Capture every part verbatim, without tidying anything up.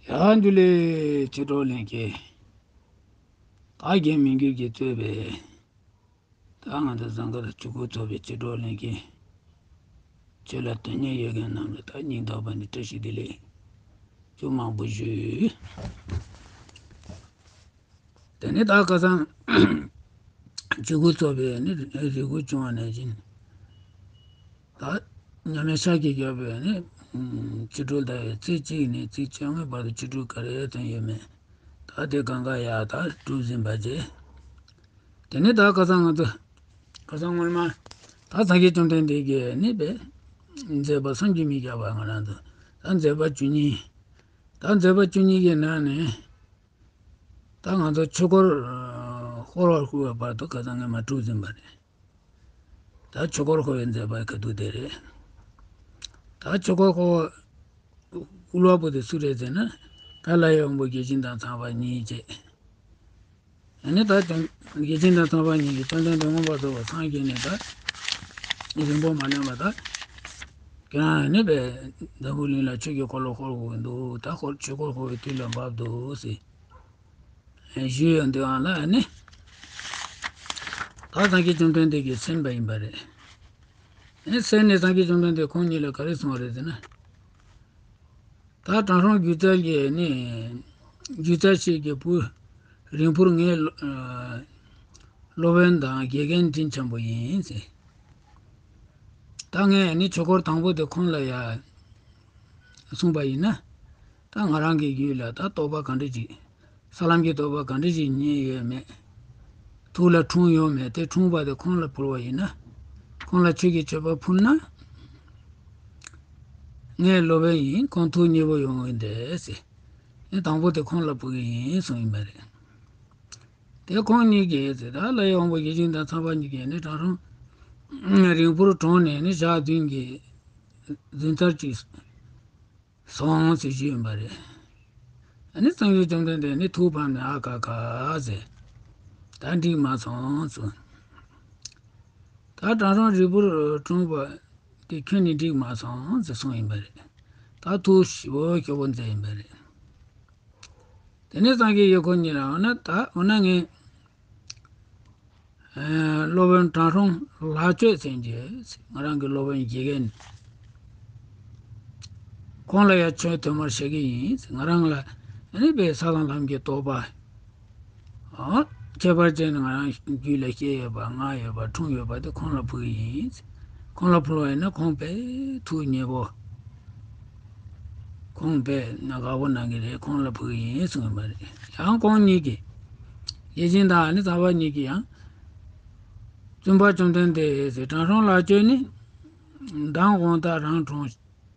ཡ་འདུ་ལེ། ཆོས་གྲོགས་ལྷན་རྒྱས། ད་རྒན་མི་འགྱུར་གྱིས་གཙོས་པའི་ད་ང་ཚོ་ཟངས་དཀར་ཆོས་སྐོར་ཚོགས་པའི་ཆོས་གྲོགས་ལྷན་རྒྱས། ཆོས་ལ་དོན་གཉེར་ཡོད་མཁན་རྣམས་ལ་ད་སྙིང་ཐག་པ་ནས་བཀྲ་ཤིས་བདེ་ལེགས་ཅུང་མང་པོ་ཞུ། དེ་ནས་ད་ཁ་སང་ཆོས་སྐོར་ཚོགས་པའི་ནི་རེ་སྐུལ་བྱུང་བ་ནང་བཞིན། ད་མཉམ་མེད་ཤཱཀྱའི་རྒྱལ་པོས་ནི་ཆོས་དྲུག་ཟླ་བའི་ཚེས་གཅིག་ནས་ཚེས་བཅོ་ལྔའི་བར་དུ་ཆོས་དྲུག་ག་རེ་བཏོན་ཡོད་མེད། ད་དེ་གང་ག་ཡ་ད་གྲུབ་ཟིན་པ་བྱས། དེ་ནས་ད་ཁ་སང་ང་ཚོ་ཁ་སང་སྔོན་མ་ད་སངས་རྒྱས་བཅོམ་ལྡན་འདས་ཀྱིས་ནི་པའི་མཛད་པ་བསམ་གྱིས་མི་ཁྱབ་པ་ང་རང་ཚོ་ད་མཛད་པ་བཅུ་གཉིས། ད་མཛད་པ་བཅུ་གཉིས་ཀྱི་ནང་ནས། ད་ང་ཚོ་ཆོས་འཁོར་འཁོར་བར་བསྐོར་བའི་བར་དུ་ཁ་སང་ངས་མ་གྲུབ་ཟིན་པ་རེད། ད་ཆོས་འཁོར་འཁོར་བའི་མཛད་པ་ག་དུས་དེ་རེད། ད་ཆོས་འཁོར་འཁོར་བ་དབུ་བླ་པོ་དེ་སུ་རེད་ཟེར་ན། ད་ལྷ་ཡི་དབང་པོ་བརྒྱ་བྱིན་དང་ཚངས་པ་གཉིས་བཅས། ཨ་ནི་ད་དོན་བརྒྱ་བྱིན་དང་ཚངས་པ་གཉིས་ཀྱིས་བཅོམ་ལྡན་འདས་མངོན་པར་རྫོགས་པར་སངས་རྒྱས་ནས་ད་རིང་པོ་མ་ལོན་པ་ད་ཁྱེད་རང་ནི་པའི་འཛམ་བུ་གླིང་ལ་ཆོས་ཀྱི་འཁོར་ལོ་བསྐོར་དགོས་འདུག་ད་འཁོར་ཆོས་འཁོར་འཁོར་བའི་དུས་ལ་བབ་འདུག་ཟེར། ཞུས་ཡོད་འདུག་ཨང་ལ་ནི། ད་སངས་རྒྱས་བཅོམ་ལྡན་འདས་ཀྱིས་གསན་པ་ཡིན་པ་རེད། ཨེ་གསན་ནས་སངས་རྒྱས་བཅོམ་ལྡན་འདས་ཁོང་ཉིད་ལ་ག་རེ་གསུངས་པ་རེད་ཟེར་ན། ད་དྲང་སྲོང་སྒྱུ་རྩལ་གྱིས་ནི། སྒྱུ་རྩལ་ཆེ་གི་བུ། རིང་འཕུར་ངའི་སློབ་དཔོན་དང་དགེ་རྒན་དྲིན་ཆེན་པོ་ཡིན་ཟེར། ད་ངས་ནི་ཆོས་འཁོར་དང་པོ་དེ་ཁོང་ལ་ཡ། གསུངས་པ་ཡིན་ན། ད་ང་རང་གི་རྒྱུད་ལ་ད་རྟོགས་པ་ག་འདྲ་ཅིག་ས་ལམ་གྱི་རྟོགས་པ་ག་འདྲ་ཅིག་རྙེད་ཡོད་མེད། ཐུགས་ལ་འཁྲུངས་ཡོད་མེད་དེ་འཁྲུངས་པ་དེ་ཁོང་ལ་ཕུལ་བ་ཡིན་ན། ཁོང་ལ་ཆོས་ཀྱི་མཆོད་པ་ཕུལ་ན། ངའི་སློབ་དཔོན་ཡིན་ཁོང་ཐུགས་མཉེས་པོ་ཡོང་གི་འདུག་ཟེར། ངས་དང་པོ་དེ་ཁོང་ལ་ཕུལ་གི་ཡིན་གསུངས་ཡིན་པ་རེད། དེ་ཁོང་གཉིས་ཀྱིས་ཟེར་ད་ལྷ་ཡི་དབང་པོ་བརྒྱ་བྱིན་དང་ཚངས་པ་གཉིས་ཀྱིས་ནི་དྲང་སྲོང་། རིང་པོར་གྲོངས་ནས་ནི་ཞག་བདུན་གྱི་རྫུན་ཚར་གཅིག་སོང་ཟེར་གྱི་ཡོད་པ་རེད། ཨ་ནི་སངས་རྒྱས་བཅོམ་ལྡན་འདས་ནི་ཐུགས་ཕམ་ནས་ཨ་ཁ་ཁ་ཟེར། ད་འགྲིག་མ་སོང་ཟེར། ད་དྲང་སྲོང་རིང་པོར་གྲོངས་པ་དེ་ཁྱོན་ནས་འགྲིག་མ་སོང་ཟེར་གསུངས་ཡིན་པ་རེད། ད་ཐུགས་ཞེ་པོ་སྐྱོ་པོ་མཛད་ཡིན་པ་རེད། དེ་ནས་སངས་རྒྱས་ཀྱིས་ཁོ་གཉིས་ལ་འོ་ན་ད་འོ་ན་ངས། སློབ་དཔོན་དྲང་སྲོང་ལྷག་སྤྱོད་ཟེར་གྱི་ང་རང་གི་སློབ་དཔོན་དགེ་རྒན། ཁོང་ལ་ཡང་ཆོས་ཐོག་མར་བཤད་ཀྱི་ཡིན། ང་རང་ལ་ཨ་ནི་པའི་ས་དང་ལམ་གྱི་རྟོགས་པ། ཨོ། ཁྱད་པར་ཅན་ང་རང་རྒྱུད་ལ་སྐྱེས་ཡོད་པ་མངའ་ཡོད་པ་འཁྲུངས་ཡོད་པ་དེ་ཁོང་ལ་ཕུལ་གྱི་ཡིན། ཁོང་ལ་ཕུལ་བ་ཡིན་ན་ཁོང་དཔེ་ཐུགས་མཉེས་པོ། ཁོང་དཔེ་ན་དགའ་པོ་གནང་གི་རེད། ཁོང་ལ་ཕུལ་གྱི་ཡིན་གསུངས་ཡོད་པ་རེད། ཡང་ཁོང་གཉིས་ཀྱིས། ཡིད་བཞིན་དང་ནི་ཚངས་པ་གཉིས་ཀྱིས་ཡང་། བཙུན་པ་བཅོམ་ལྡན་འདས་ཟེར་དྲང་སྲོང་ལྷག་སྤྱོད་ནི། མདང་དགོང་དག་རང་གྲོངས་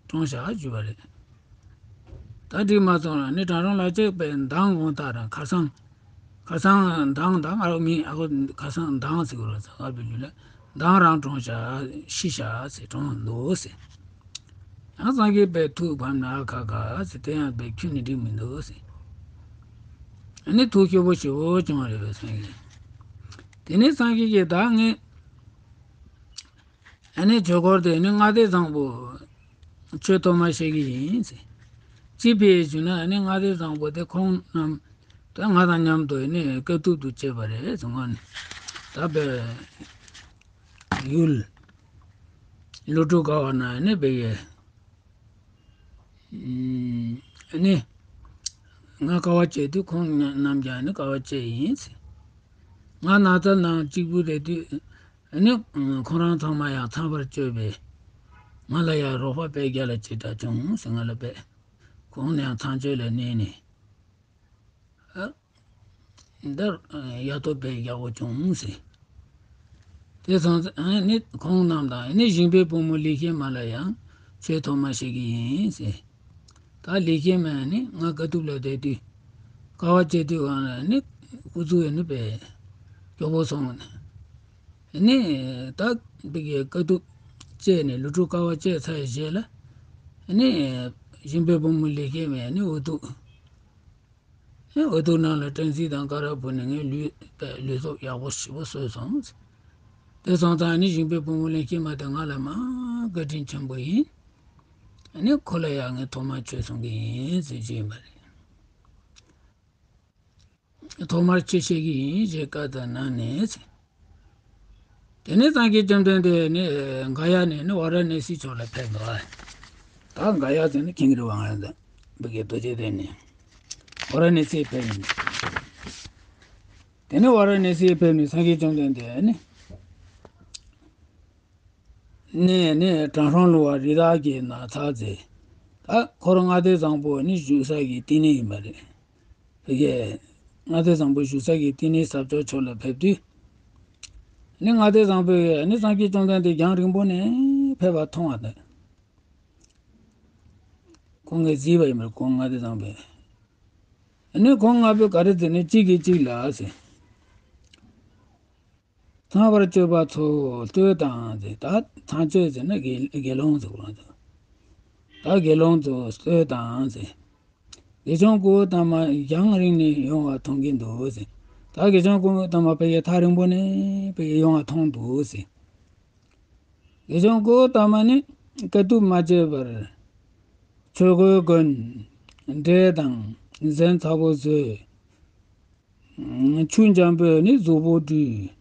གྲོངས་བཞག་ཞུས་པ་རེད། ད་འགྲིག་མ་སོང་ལ་ནི་དྲང་སྲོང་ལྷག་སྤྱོད་པས་མདང་དགོང་དག་རང་ཁ་སང་། ཁ་སང་མདང་དང་ཨ་རོ་མིན་ཨ་ཁོ་ཁ་སང་མདང་ཟེར་དགོས་རེད་ཟེར་ཨ་བི་ལུས་ལ་མདང་རང་གྲོངས་བཞག་ཤི་བཞག་ཟེར་གྲོངས་འདུག་ཟེར། ཡང་སངས་རྒྱས་པའི་ཐུགས་ཕམ་ན་ཁ་ཁ་ཟེར་དེ་ཡང་པའི་ཁྱོན་ནས་འགྲིག་མི་འདུག་ཟེར། ཨ་ནི་ཐུགས་སྐྱོ་པོ་ཞེ་པོ་བྱུང་བ་རེད་པས་སངས་རྒྱས། དེ་ནས་སངས་རྒྱས་ཀྱིས་བདག་ངས། ཨ་ནི་ཆོས་འཁོར་དེ་ནི་ལྔ་སྡེ་བཟང་པོ་ཆོས་ཐོག་མར་བཤད་ཀྱི་ཡིན་ཟེར། ཅི་ཕིའི་ཞུ་ན་ཨ་ནི་ལྔ་སྡེ་བཟང་པོ་དེ་ཁོང་རྣམས་དེ་ང་དང་མཉམ་དུ་ཨ་ནི་དཀའ་ཐུབ་ཏུ་སྤྱད་པ་རེད་ཟེར་སྔོན་ནས་ད་པའི་ཡུལ་ཀླུ་སྒྲུབ་དཀའ་བ་ན་ཨ་ནི་པའི་ཨ་ནི། ང་དཀའ་བ་སྤྱད་དུས་ཁོང་རྣམས་ཀྱང་ནི་དཀའ་བ་སྤྱད་ཡིན། ང་ནགས་ཚལ་ནང་གཅིག་པུ་རེད་དུས་ནི་ཁོང་རང་ཚང་མ་ཡང་ཚངས་པར་སྤྱོད་པས་ང་ལ་ཡང་རོགས་པ་དཔེ་རྒྱ་ལ་ཅི་འདྲ་བྱུང་ཟེར་ང་ལ་དཔེ་ཁོང་ནི་ཡང་ཚངས་སྤྱོད་ལ་གནས་ནས། འདིར་ཡ་ཐོབ་པའི་རྒྱལ་པོ་བྱུང་ཟེར། དེ་སོང་ཙང་ནི་ཁོང་རྣམས་དང་ནི་ཞིང་པའི་བུ་མོ་ལི་ཤེ་མ་ལ་ཡང་ཆོས་ཐོག་མ་བཤད་ཀྱི་ཡིན་ཟེར། ད་ལི་ཤེ་མ་ནི་ང་དཀའ་ཐུབ་ལ་བསྡད་དུས་དཀའ་བ་སྤྱད་དུས་གང་ལ་ནི་ཁུ་ཚུར་ནི་པའི་སྐྱོ་པོ་སོང་ནི་ད་བི་གའི་དཀའ་ཐུབ་སྤྱད་ནས་ལུས་སྲོག་དཀའ་བ་སྤྱད་ཚར་རྗེས་ལ་ནི་ཞིང་པའི་བུ་མོ་ལི་ཤེ་མ་ནི་འུ་ཐུག་འོ་ཐུག་ནང་ལ་སྤྲིན་གཟིག་དང་ཀ་ར་བུ་ནི་ངའི་ལུས་པའི་ལུས་སྲོག་ཡག་པོ་ཞེ་པོ་གསོས་སོང་། དེ་སོང་ཙང་ནི་ཞིང་པའི་བུ་མོ་ལི་ཤེ་མ་དེ་ང་ལ་མ་བཀའ་དྲིན་ཆེན་པོ་ཡིན། ནི་ཁོ་ལ་ཡང་ངས་ཐོག་མར་ཆོས་གསུང་གི་ཡིན་ཟེར་གྱི་ཡིན་པ་རེད། ཐོག་མར་ཆོས་བཤད་ཀྱི་ཡིན་ཞེས་བཀའ་དང་གནང་ནས། དེ་ནས་སངས་རྒྱས་བཅོམ་ལྡན་འདས་ནི་ག་ཡ་ནས་ནི་ཝཱ་ར་ཎཱ་སིའི་ཕྱོགས་ལ་ཕེབས་འདུག། ད་ག་ཡ་ཟེར་ནི་ཁྱིམ་གྱི་རེད་བ། ང་ཚོ་བོད་ཀྱི་རྡོ་རྗེ་གདན་ནས་ཝཱ་ར་ཎཱ་སིར་ཕེབས་ཡིན། དེ་ནས་ཝཱ་ར་ཎཱ་སིར་ཕེབས་ནས་སངས་རྒྱས་བཅོམ་ལྡན་འདས་ནི། ནས་ནས་དྲང་སྲོང་ལུང་པ་རི་དྭགས་ཀྱི་ནགས་ཚལ་མཛེས། ད་འཁོར་ལྔ་སྡེ་བཟང་པོ་ནི་བཞུགས་ས་གི་བསྟི་གནས་ཡིན་པ་རེད། ཕ་གིའི་ལྔ་སྡེ་བཟང་པོ་བཞུགས་ས་གི་བསྟི་གནས་ཟབ་ཆོས་ཕྱོགས་ལ་ཕེབས་དུས། ནི་ལྔ་སྡེ་བཟང་པོས་ནི་སངས་རྒྱས་བཅོམ་ལྡན་འདས་རྒྱང་རིང་པོ་ནས་ཕེབས་པ་མཐོང་བ་དང་། ཁོང་གིས་གཟིགས་པ་ཡིན་པར་ཁོང་ལྔ་སྡེ་བཟང་པོས། ནི་ཁོང་ལྔ་པོས་ག་རེ་ཟེར་ནས་གཅིག་གིས་གཅིག་ལ་ཟེར། ཚངས་པར་སྤྱོད་པ་ཚོ་ལྟོས་དང་ཟེར། ད་ཚངས་སྤྱོད་ཟེར་ན་དགེ་དགེ་སློང་ཟེར་བ་ལ། ད་དགེ་སློང་ཚོ་ལྟོས་དང་ཟེར། དགེ་སྦྱོང་ཀུ་ཝ་ཏ་མ་རྒྱང་རིང་ནས་ཡོང་བ་མཐོང་གིན་འདུག་ཟེར། ད་དགེ་སྦྱོང་ཀུ་ཝ་ཏ་མ་ཕ་གིའི་ཐག་རིང་པོ་ནས་ཕ་གིའི་ཡོང་བ་མཐོང་འདུག་ཟེར། དགེ་སྦྱོང་ཀུ་ཝ་ཏ་མ་ནི་དཀའ་ཐུབ་མ་བྱས་པར། ཆོས་གོས་གོན། འབྲས་དང་ཟན་ཚ་པོ་ཟོས། ཆུ་འཇམ་པོས་ནི་གཟུགས་པོ་བཀྲུས།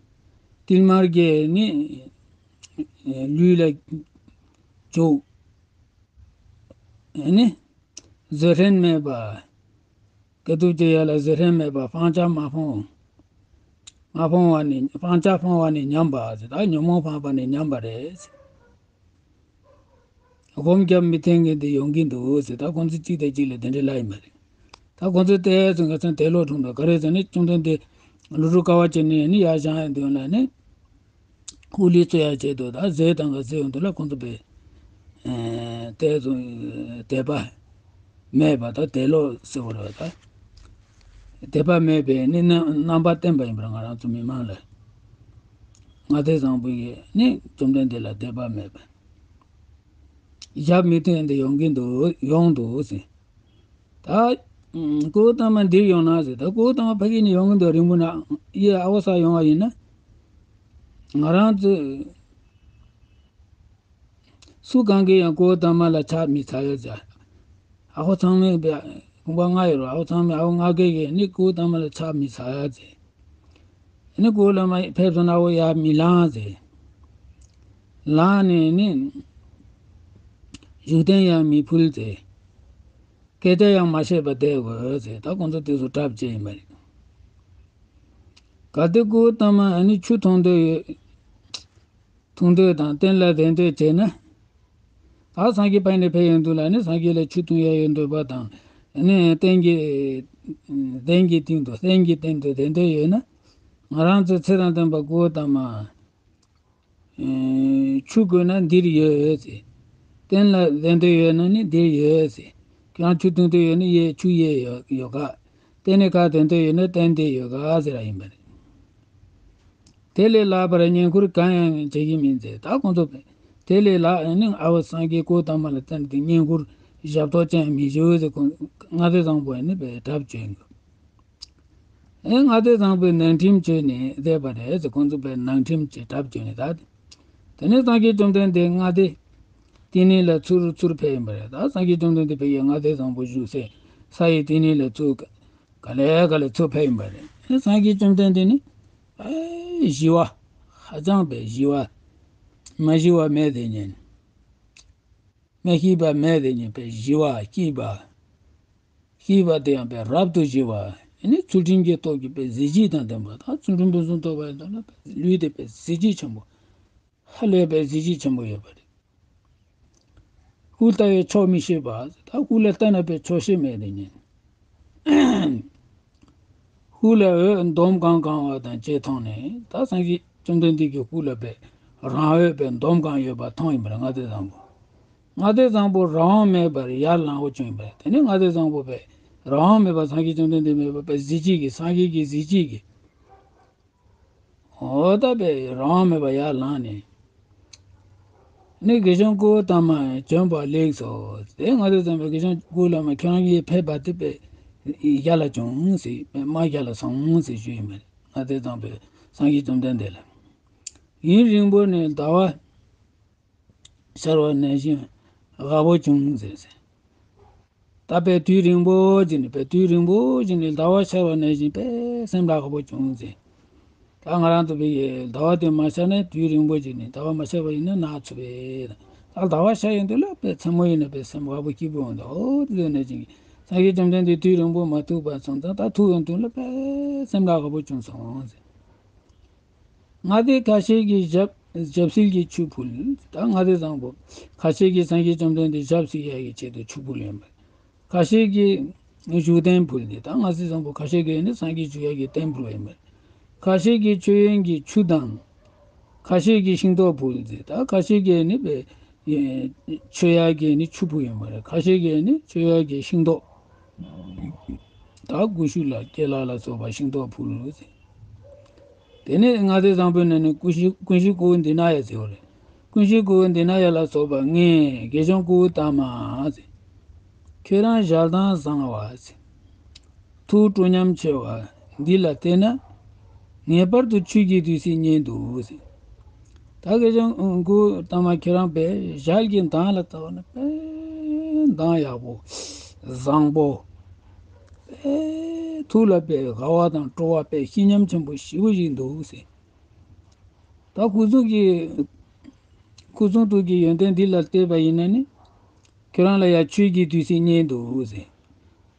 ཏིལ་མར་གྱིས་ནི་ལུས་ལ་བྱུགས། ནི་བཟོད་བསྲན་མེད་པ། དཀའ་ཐུབ་ཀྱི་ཡ་ལ་བཟོད་བསྲན་མེད་པ། སྤང་བྱ་མ་ཕོངས། མ་ཕོངས་པ་ནི་སྤང་བྱ་ཕོངས་པ་ནི་ཉམས་པ་ཟེར། ད་ཉོན་མོངས་ཕོངས་པ་ནི་ཉམས་པ་རེད། སྒོམ་རྒྱབ་མི་ཐེན་མཁན་དེ་ཡོང་གིན་འདུག་ཟེར། ད་ཁོང་ཚོ་གཅིག་དང་གཅིག་ལ་དེ་འདྲའི་ལབ་ཡིན་པ་རེད། ད་ཁོང་ཚོ་ལྟས་ཚོད་ང་ཚོ་དེ་ལོག་གྲོངས་འདུག། ག་རེ་ཟེར་ན་བཅོམ་ལྡན་འདས་ཀླུ་སྒྲུབ་དཀའ་བ་སྤྱད་ནས་ནི་ཡར་བཞེངས་ཡོང་དུས་ལ་ནི། ཀུ་ལི་རྩོད་ཡ་བྱེད་དུས་ད་ཟས་དང་ག་ཟས་ཡོང་དུས་ལ་ཁོང་ཚོ་པས། ཨེ། དེ་ཚོ་དད་པ་མེད་པ་ད་དད་ལོག་ཟེར་བ་རེད་ད། དད་པ་མེད་པའི་ནི་རྣམ་རྣམ་པ་བསྟན་པ་ཡིན་པར་ང་རང་ཚོ་མི་མང་ལ། ལྔ་སྡེ་བཟང་པོ་ཡིས་ནི་བཅོམ་ལྡན་འདས་ལ་དད་པ་མེད་པ། ཞབས་མི་ཐོན་ཏེ་ཡོང་གིན་འདུག་ཡོང་འདུག་ཟེར། ད་ཀུ་ཝ་ཏ་མ་འདིར་ཡོང་ན་ཟེར། ད་ཀུ་ཝ་ཏ་མ་ཕ་གི་ནས་ཡོང་གིན་འདུག། རིང་པོ་ན་ཡ་ཨ་བོ་ས་ཡོང་བ་ཡིན་ན། ང་རང་ཚོས་སུ་གང་གིས་ཡང་ཀུ་ཝ་ཏ་མ་ལ་ཕྱག་མི་འཚལ་ཡོད་ཟེར། ཨ་ཁུ་ཚང་མས་བ་ཁོང་པ་ལྔ་ཡོད་རེད། ཨ་ཁུ་ཚང་མས་ཨ་ཁུ་ལྔ་གིས་ནི་ཀུ་ཝ་ཏ་མ་ལ་ཕྱག་མི་འཚལ་ཟེར། ནི་ཀུ་ཝ་ཏ་མ་ཕེབས་སོང་ན་ཨ་ཁུ་ཡར་མི་ལངས་ཟེར། ལངས་ནས་ནི་བཞུགས་གདན་ཡང་མི་ཕུལ་ཟེར། སྐད་ཆ་ཡང་མ་བཤད་པར་བསྡད་དགོས་ཟེར། ད་ཁོང་ཚོ་དེ་ཚོ་གྲབས་བྱས་ཡིན་པ་རེད། གལ་ཏེ་ཀུ་ཝ་ཏ་མ་ནི་ཆུ་འཐུང་འདོད་ཡོད། འཐུང་འདོད་དང་སྟན་ལ་བདེ་འདོད་བྱས་ན། ད་སངས་རྒྱས་ཕ་ནས་ཕེབས་ཡོང་དུས་ལ་ནི་སངས་རྒྱས་ལ་ཆུ་འཐུང་ཡ་ཡོད་འདོད་པ་དང་། ནི་སྟན་གྱི་སྟན་གྱི་སྟེང་དུ་སྟན་གྱི་སྟེང་དུ་བདེ་འདོད་ཡོད་ན། ང་རང་ཚོ་ཚེ་དང་ལྡན་པ་ཀུ་ཝ་ཏ་མ། ཨེ། ཆུ་དགོས་ན་འདིར་ཡོད་ཟེར། སྟན་ལ་བདེ་འདོད་ཡོད་ན་ནི་འདིར་ཡོད་ཟེར། ཁྱེད་རང་ཆུ་འཐུང་འདོད་ཡོད་ན་ཡས་ཆུ་ཡས་ཡོད་ཡོད་ག། སྟན་ནི་ག་བདེ་འདོད་ཡོད་ན་སྟན་འདི་ཡོད་ག་ཟེར་བ་ཡིན་པ་རེད། དེ་ལས་ལྷག་པར་བསྙེན་བཀུར་གང་ཡང་བྱེད་ཀྱི་མིན་ཟེར། ད་ཁོང་ཚོ་དེ་ལས་ལྷག་ནི་ཨ་བོ་སངས་རྒྱས་ཀུ་ཝ་ཏ་མ་ལ་བརྟེན་ཏེ་བསྙེན་བཀུར་ཞབས་ཏོག་ཅན་མི་བྱེད་ཟེར། ཁོང་ལྔ་སྡེ་བཟང་པོ་ནི་བས་གྲབས་བྱོན་གྱི། ཨེ་ལྔ་སྡེ་བཟང་པོས་ནང་ཁྲིམས་བཅོས་ནས་བསྡད་པ་རེད་ཟེར། ཁོང་ཚོ་བས་ནང་ཁྲིམས་ཀྱི་གྲབས་བཅོས་ནས་ད། དེ་ནས་སངས་རྒྱས་བཅོམ་ལྡན་འདས་ལྔ་སྡེ་བསྟི་གནས་ལ་ཚུར་ཚུར་ཕེབས་ཡིན་པ་རེད། ད་སངས་རྒྱས་བཅོམ་ལྡན་འདས་ཕ་གིའི་ལྔ་སྡེ་བཟང་པོ་བཞུགས་སའི་ས་ཡི་བསྟི་གནས་ལ་ཚུར་ག་ལེ་ག་ལེ་ཚུར་ཕེབས་ཡིན་པ་རེད། ཨེ་སངས་རྒྱས་བཅོམ་ལྡན་འདས་ནི་ཨེ་ཞི་བ་ཧ་ཅང་པའི་ཞི་བ། མ་ཞི་བ་མེད་དེ་ཉིད། མ་སྐྱིད་པ་མེད་དེ་ཉིད་པའི་ཞི་བ་སྐྱིད་པ། སྐྱིད་པ་དེ་ཡང་པའི་རབ་ཏུ་ཞི་བ། ཨེ་ནི་ཚུལ་ཁྲིམས་ཀྱི་སྟོབས་ཀྱིས་པའི་གཟི་བརྗིད་དང་ལྡན་པ་དང་། ཚུལ་ཁྲིམས་ཕུན་སུམ་ཚོགས་པ་ཡིན་དུས་ལ་པའི་ལུས་དེ་པའི་གཟི་བརྗིད་ཆེན་པོ། ཧ་ལས་པའི་གཟི་བརྗིད་ཆེན་པོ་ཡོད་པ་རེད། ཧུ་ལྟ་བས་ཆོག་མི་ཤེས་པ། ད་ཧུ་ལ་ལྟ་ན་པའི་ཆོག་ཤེས་མེད་དེ་ཉིད། ཧུ་ལ་འོད་འདོམ་གང་གང་བ་དང་བཅས་མཐོང་ནས། ད་སངས་རྒྱས་བཅོམ་ལྡན་འདས་ཀྱི་ཧུ་ལ་པའི་རང་འོད་པའི་འདོམ་གང་ཡོད་པ་མཐོང་ཡིན་པར་ལྔ་སྡེ་བཟང་པོ། ལྔ་སྡེ་བཟང་པོ་རང་དབང་མེད་པར་ཡར་ལངས་པ་བྱུང་ཡིན་པས། དེ་ནས་ལྔ་སྡེ་བཟང་པོ་པའི་རང་དབང་མེད་པར་སངས་རྒྱས་བཅོམ་ལྡན་འདས་མེད་པ་པའི་གཟི་བརྗིད་ཀྱིས། སངས་རྒྱས་ཀྱི་གཟི་བརྗིད་ཀྱིས། འོ་ད་པའི་རང་དབང་མེད་པར་ཡར་ལངས་ནས། ནི་དགེ་སྦྱོང་ཀུ་ཝ་ཏ་མ་བྱོན་པ་ལེགས་སོ། དེ་ལྔ་སྡེ་བཟང་པོས་དགེ་སྦྱོང་ཀུ་ཝ་ཏ་མ་ཁྱེད་རང་གིས་ཕེབས་པ་དེ་པའི་ཞལ་ལ་བྱུང་ཟེར། དམག་ཞལ་ལ་སོང་ཟེར་ཞུས་ཡིན་པས། ལྔ་སྡེ་བཟང་པོས་སངས་རྒྱས་བཅོམ་ལྡན་འདས་ལ། ཡུན་རིང་པོ་ནས་ཟླ་བ་ཤར་བ་ནང་བཞིན་དགའ་པོ་བྱུང་ཟེར་ཟེར། ད་དཔེ་དུས་རིང་པོ་ཅིག་ནས་དཔེ་དུས་རིང་པོ་ཅིག་ནས་ཟླ་བ་ཤར་བ་ནང་བཞིན་དཔེ་སེམས་ལ་ཁ་པོ་བྱུང་ཟེར། ད་ང་རང་ཚོ་བོད་ཀྱི་ཟླ་བ་དེ་མ་ཤར་ན་དུས་རིང་པོ་ཅིག་ནས་ཟླ་བ་མ་ཤར་བ་ཡིན་ན་ན་ཚ་བས། ད་ཟླ་བ་ཤར་ཡོང་དུས་ལ་དཔེ་མཚན་མོ་ཡིན་ན་དཔེ་སེམས་ཁ་པོ་སྐྱིད་པོ་ཡོང་འདུག་འོ་དེ་ནས་ཅིག་སངས་རྒྱས་བཅོམ་ལྡན་འདས་དུས་རིང་པོ་མ་ཐུག་པ་སོང་ཙང་ད་ཐུག་ཡོང་དུས་ལ་དཔེ་སེམས་ལ་ཁ་པོ་བྱུང་སོང་ཟེར། མངའ་སྡེ་ཁ་ཤས་ཀྱིས་ཞབས་ཞབས་བསིལ་གྱི་ཆུ་ཕུལ། ད་མངའ་སྡེ་བཟང་པོ་ཁ་ཤས་ཀྱིས་སངས་རྒྱས་བཅོམ་ལྡན་འདས་ཞབས་བསིལ་ཡག་གི་ཆེད་དུ་ཆུ་ཕུལ་ཡོད་པ། ཁ་ཤས་ཀྱིས་བཞུགས་གདན་ཕུལ་ཏེ། ད་མངའ་སྡེ་བཟང་པོ་ཁ་ཤས་ཀྱིས་ནི་སངས་རྒྱས་བཞུགས་ཡག་གི་གདན་ཕུལ་བ་ཡིན་པ། ཁ་ཤས་ཀྱིས་མཆོད་ཡོན་གྱི་ཆུ་དང་། ཁ་ཤས་ཀྱིས་ཤིང་ཏོག་ཕུལ་ཏེ། ད་ཁ་ཤས་ཀྱིས་ནི་བའི་མཆོད་ཡག་གི་ནི་ཆུ་ཕུལ་ཡོད་པ་རེད། ཁ་ཤས་ཀྱིས་ནི་མཆོད་ཡག་གི་ཤིང་ཏོག་ད་ཀུ་ཤུ་ལ་ཀེ་ལ་ལ་སོགས་པ་ཤིང་ཏོག་ཕུལ་ཟེར། དེ་ནས་མངའ་སྡེ་བཟང་པོའི་ནང་ནས་ཀུན་གཞི་ཀུན་གཞི་ཀུ་ཝེ་འདི་ན་ཡ་ཟེར་བ་རེད། ཀུན་གཞི་ཀུ་ཝེ་འདི་ན་ཡ་ལ་སོགས་པ་ངས་དགེ་སྦྱོང་ཀུ་ཝེ་ཏ་མ་ཟེར། ཁྱོད་རང་ཞལ་གདངས་བཟང་བ་ཟེར། ཐུགས་སྤྲོ་ཉམས་ཆེ་བ་འདི་ལ་བལྟས་ན། ངེས་པར་དུ་ཆོས་ཀྱི་བདུད་རྩི་རྙེད་འདུག་ཟེར། ད་དགེ་སྦྱོང་ཀུ་ཝེ་ཏ་མ་ཁྱེད་རང་དཔེ་ཞལ་གྱི་མདངས་ལ་ལྟ་བ་ན་དཔེ་མདངས་ཡག་པོ། བཟང་པོ། དཔེ་ཐུགས་ལ་དཔེ་དགའ་བ་དང་སྤྲོ་བ་དཔེ་ཤེས་ཉམས་ཆེན་པོ་ཞེ་པོ་ཞིག་འདུག་ཟེར། ད་སྐུ་གསུང་གི་སྐུ་གསུང་ཐུགས་ཀྱི་ཡོན་ཏན་འདི་ལ་བལྟས་པ་ཡིན་ན་ནི། ཁྱོད་རང་ལ་ཡང་ཆོས་ཀྱི་བདུད་རྩི་རྙེད་འདུག་ཟེར།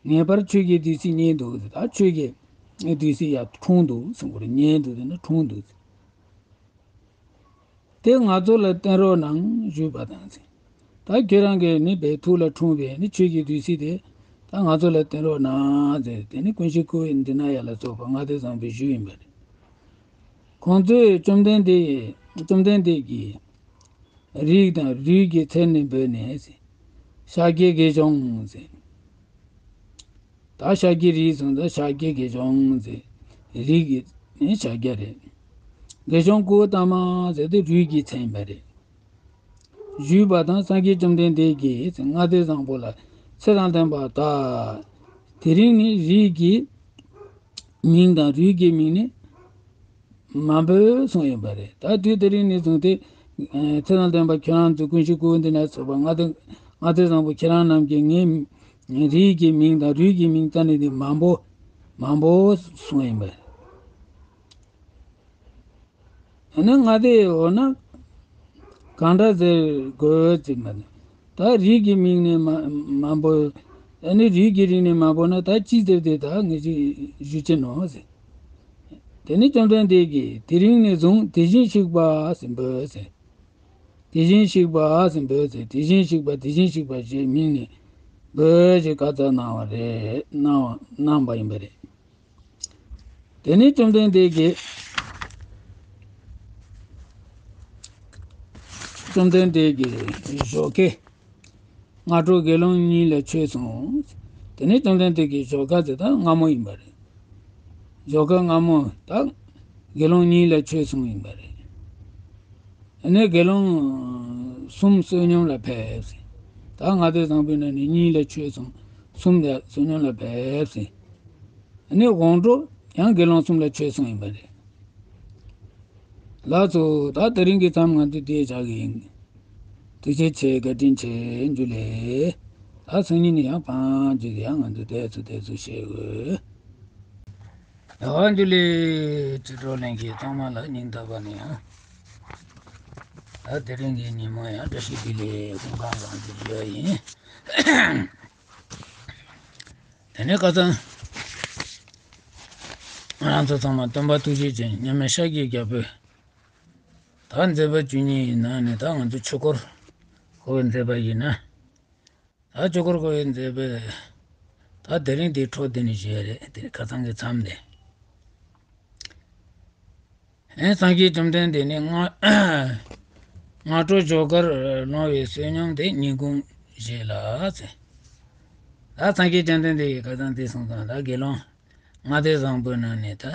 ངེས་པར་ཆོས་ཀྱི་བདུད་རྩི་རྙེད་འདུག་ཟེར། ད་ཆོས་ཀྱི་བདུད་རྩི་ཡར་འཁྲུངས་འདུག་ཟེར་དགོས་རེད། རྙེད་འདུག་ཟེར་ན་འཁྲུངས་འདུག་ཟེར། དེ་ང་ཚོ་ལ་བསྟན་རོགས་གནང་ཞུས་པ་དང་ཟེར། ད་ཁྱེད་རང་གིས་ནི་བའི་ཐུགས་ལ་འཁྲུངས་པའི་ནི་ཆོས་ཀྱི་བདུད་རྩི་དེ་ད་ང་ཚོ་ལ་བསྟན་རོགས་གནང་ཟེར། དེ་ནི་ཀུན་གཞི་ཀུ་ཝེ་འདི་ན་ཡ་ལ་སོགས་པ་མངའ་སྡེ་བཟང་པོས་ཞུས་ཡིན་པ་རེད། ཁོང་ཚོས་བཅོམ་ལྡན་འདས་བཅོམ་ལྡན་འདས་ཀྱི་རིགས་དང་རུས་ཀྱི་མཚན་ནས་འབོད་ནས་ཟེར། ཤཱཀྱའི་དགེ་སྦྱོང་ཟེར། ད་ཤཱཀྱའི་རིགས་སོང་ཙང་ཤཱཀྱའི་དགེ་སྦྱོང་ཟེར། རིགས་ཀྱི་ནི་ཤཱཀྱ་རེད། དགེ་སྦྱོང་ཀུ་ཝེ་ཏ་མ་ཟེར་དེ་རུས་ཀྱི་མཚན་ཡིན་པ་རེད། ཞུས་པ་དང་སངས་རྒྱས་བཅོམ་ལྡན་འདས་ཀྱིས་མངའ་སྡེ་བཟང་པོ་ལ་ཚེ་དང་ལྡན་པ་དག་དེ་རིང་ནི་རིགས་ཀྱི་མིང་དང་རུས་ཀྱི་མིང་ནི་མ་འབོད་གསུངས་ཡོད་པ་རེད། ད་དུས་དེ་རིང་ནས་བཟུང་སྟེ། ཚེ་དང་ལྡན་པ་ཁྱེད་རང་ཚོ་ཀུན་གཞི་ཀུ་ཝེ་འདི་ན་སོགས་པ་མངའ་སྡེ་མངའ་སྡེ་བཟང་པོ་ཁྱེད་རང་རྣམས་ཀྱིས་ངའི་རིགས་ཀྱི་མིང་དང་རུས་ཀྱི་མིང་རྩ་ནས་འདི་མ་འབོད། མ་འབོད་གསུངས་ཡིན་པ་རེད། ཨ་ནི་མངའ་སྡེ་འོ་ན་གང་འདྲ་ཟེར་དགོས་ཟེར་མ་ནི། ད་རིགས་ཀྱི་མིང་ནས་མ་མ་འབོད། ཨ་ནི་རིགས་ཀྱི་རིགས་ནས་མ་འབོད་ན་ད་ཅི་ཟེར་དེ་ད་ངེས་ཅིག་ཞུ་ཅི་ནོ་ཟེར། དེ་ནི་བཅོམ་ལྡན་འདས་ཀྱིས་དེ་རིང་ནས་བཟུང་དེ་བཞིན་གཤེགས་པ་ཟེར་འབོད་ཟེར། དེ་བཞིན་གཤེགས་པ་ཟེར་འབོད་ཟེར། དེ་བཞིན་གཤེགས་པ་དེ་བཞིན་གཤེགས་པ་ཞེས་མིང་ནས་འབོད་ཅེས་བཀའ་སྩལ་གནང་བ་རེད། གནང་བ་གནང་བ་ཡིན་པ་རེད། དེ་ནས་བཅོམ་ལྡན་འདས་ཀྱིས། བཅོམ་ལྡན་འདས་ཀྱིས་ཞོགས་ཀས་སྔ་དྲོ་དགེ་སློང་གཉིས་ལ་ཆོས་གསུངས། དེ་ནས་བཅོམ་ལྡན་འདས་ཀྱིས་ཞོགས་ཀ་དེ་དག་སྔ་མོ་ཡིན་པ་རེད། ཞོགས་ཀ་སྔ་མོ་དག་དགེ་སློང་གཉིས་ལ་ཆོས་གསུངས་ཡིན་པ་རེད། དེ་ནས་དགེ་སློང་གསུམ་བསོད་སྙོམས་ལ་ཕེབས། ད་མངའ་སྡེ་བཟང་པོའི་ནང་ནས་གཉིས་ལ་ཆོས་གསུངས། གསུམ་ལ་བསོད་སྙོམས་ལ་ཕེབས། ཨ་ནི་དགོང་དྲོ་ཡང་དགེ་སློང་གསུམ་ལ་ཆོས་གསུངས་ཡིན་པ་རེད། ལགས་སོ། ད་དེ་རིང་གི་མཚམས་ང་ཚོས་འདིར་བཞག་གི་ཡིན། ཐུགས་རྗེ་ཆེ། བཀའ་དྲིན་ཆེ། འཇུ་ལེ། ད་སང་ཉིན་ནས་ཡང་བང་བརྒྱུད་ཡང་ང་ཚོས་དེ་ཚོ་དེ་ཚོ་བཤད་དགོས། ཡ་འཇུ་ལེ། ཁྲི་གྲོ་ལེན་གྱི་ཚང་མ་ལ་སྙིང་ཐག་པ་ནས་ཡང་། ད་དེ་རིང་གི་ཉིན་མོ་ཡང་བཀྲ་ཤིས་བདེ་ལེགས་སྐུ་ཁམས་བཟང་དུ་བཞུགས་ཡིན། དེ་ནས་ཁ་སང་ང་རང་ཚོ་ཚང་མ་སྟོན་པ་ཐུགས་རྗེ་ཅན་མཉམ་མེད་ཤཱཀྱའི་རྒྱལ་པོས་ད་མཛད་པ་བཅུ་གཉིས་ཡི་ནང་ནས་ད་ང་ཚོ་ཆོས་འཁོར་བསྐོར་བའི་མཛད་པ་ཡིན་ན། ད་ཆོས་འཁོར་བསྐོར་བའི་མཛད་པ་ད་དེ་རིང་འདིའི་འཕྲོ་འདི་ནས་བཞེས་རེད། དེ་ཁ་སང་གི་མཚམས་དེ། ཨེ་སངས་རྒྱས་བཅོམ་ལྡན་འདས་ནི་སྔ་སྔ་དྲོ་ཞོགས་ཀར་ལོངས་པའི་བསོད་སྙོམས་དེ་ཉིན་གུང་བཞེས་ལ་ཟེར། ད་སངས་རྒྱས་བཅོམ་ལྡན་འདས་ཀྱིས་ཁ་སང་དེ་གསུངས་སོང་། ད་དགེ་སློང་མངའ་སྡེ་བཟང་པོའི་ནང་ནས་ད་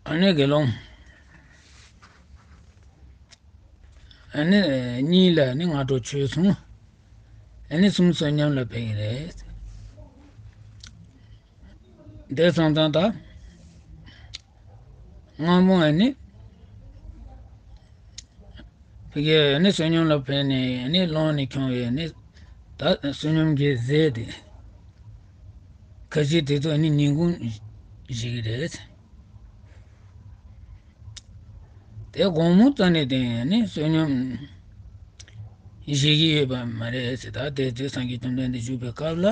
ཨ་ནི་དགེ་སློང་ཨ་ནི་གཉིས་ལ་ནི་སྔ་དྲོ་ཆོས་གསུངས། ཨ་ནི་གསུམ་བསོད་སྙོམས་ལ་ཕེབས་ཀྱི་རེད། དེ་སོང་ཙང་ད་སྔ་མོ་ཨ་ནི་ཕ་གི་ཨ་ནི་བསོད་སྙོམས་ལ་ཕེབས་ནས་ཨ་ནི་ལོངས་ནས་ཁྱོང་བའི་ཨ་ནི་ ད་བསོད་སྙོམས་ཀྱི་རྫས་དེ་ཁ་ཅིག་དེ་ཚོ་ནི་ཉིན་གུང་བཞེས་ཀྱི་རེད། དེ་དགོང་མོ་རྩ་ནས་དེ་ནི་བསོད་སྙོམས་བཞེས་ཀྱི་ཡོད་པ་མ་རེད་ཟེར། ད་དེ་དུས་སངས་རྒྱས་བཅོམ་ལྡན་འདས་བཞུགས་པའི་སྐབས་ལ་